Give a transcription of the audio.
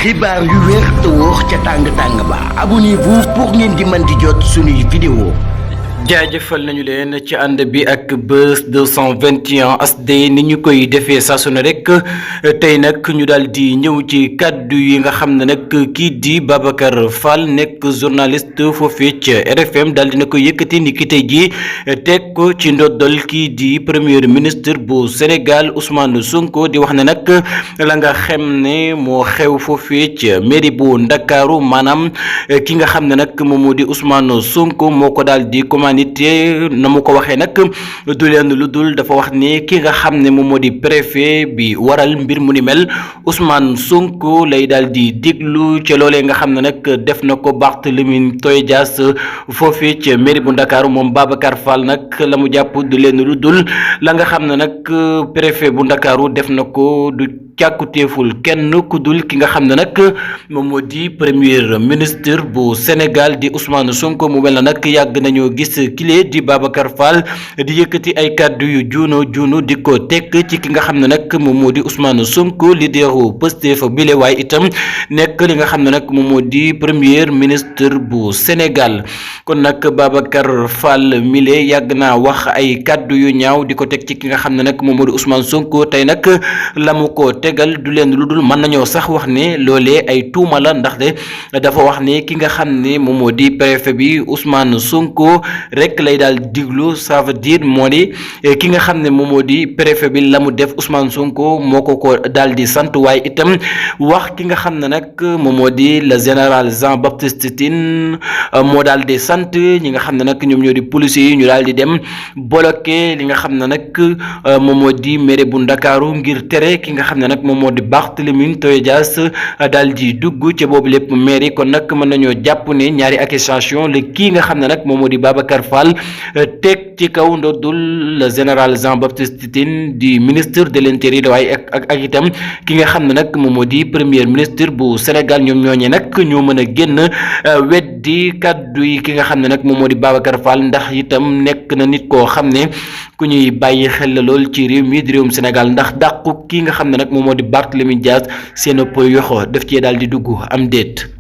xibaar yu wér te wóor ca tàng ba abonnez-vous pour ngeen di mën di jot suñuy vidéo. jaajëfal nañu leen ci ànd bi ak Buzz 221 HD ni ñu koy defee saa su ne rek tey nag ñu daal di ñëw ci kàddu yi nga xam ne nag kii di Babacar Fall nekk journaliste foofee ci RFM daal dina ko yëkkati ni ki tey jii teg ko ci ndoddal kii di premier ministre bu Sénégal Ousmane Sonko di wax ne nag la nga xam ne moo xew foofee ci mairie bu Ndakaaru maanaam ki nga xam ne nag moom moo di Ousmane Sonko moo ko daal di nit na mu ko waxee nag du leen lu dul dafa wax ni ki nga xam ne moom moo di préfet bi waral mbir mu ni mel Ousmane Sonko lay daal di déglu ca loolee nga xam ne nag def na ko Barthélémy Dias foofee ca mairie bu Ndakaaru moom Babacar Fall nag la mu jàpp du leen lu dul la nga xam ne nag préfet bu Ndakaaru def na ko du càkkuteeful kenn ku dul ki nga xam ne nag moom moo di premier ministre bu Sénégal di Ousmane Sonko mu mel na nag yàgg nañoo gis kile di Babacar Fall di yëkkati ay kàddu yu juunu di ko tekk ci ki nga xam ne nag moom moo di Ousmane Sonko leaderu Pastef bile waaye itam nekk li nga xam ne nag moom moo di premier ministre bu Sénégal kon nag Babacar Fall mile yàgg naa wax ay kàddu yu ñaaw di ko teg ci ki nga xam ne nag moom moo di Ousmane Sonko tey nag la mu ko tegal du leen lu dul mën nañoo sax wax ne loolee ay tuuma la ndaxte dafa wax ne ki nga xam ne moom moo di préfet bi Ousmane Sonko rek lay daal diglu ça veut dire moo di ki nga xam ne moom moo di préfet bi la mu def Ousmane Sonko moo ko daal di sant waaye itam wax ki nga xam ne nag moom moo di le général Jean-Baptiste Tine moo daal di sant ñi nga xam ne nag ñoom ñoo di policiers yi ñu daal di dem bloqué li nga xam ne nag moom moo di mairie bu Ndakaaru ngir tere ki nga xam ne nag moom moo di Barthélémy Dias daal di dugg ca boobu lépp mairie kon nag mën nañoo jàpp ne ñaari accusation la kii nga xam ne nag moom moo di Babacar Fall teg ci kaw ndoddul le général Jean-Baptiste Tine di ministre de l'intérieur waaye ak itam ki nga xam ne nag moom moo di premier ministre bu Sénégal ñoom ñooñee nag ñoo mën a génn weddi kàddu yi ki nga xam ne nag moom moo di Babacar Fall ndax itam nekk na nit koo xam ne ku ñuy bàyyi xel la lool ci réew mi di réewum Sénégal ndax dàqu ki nga xam ne nag moom moo di Barthélémy Dias seen yoxo def cee daal di dugg am déet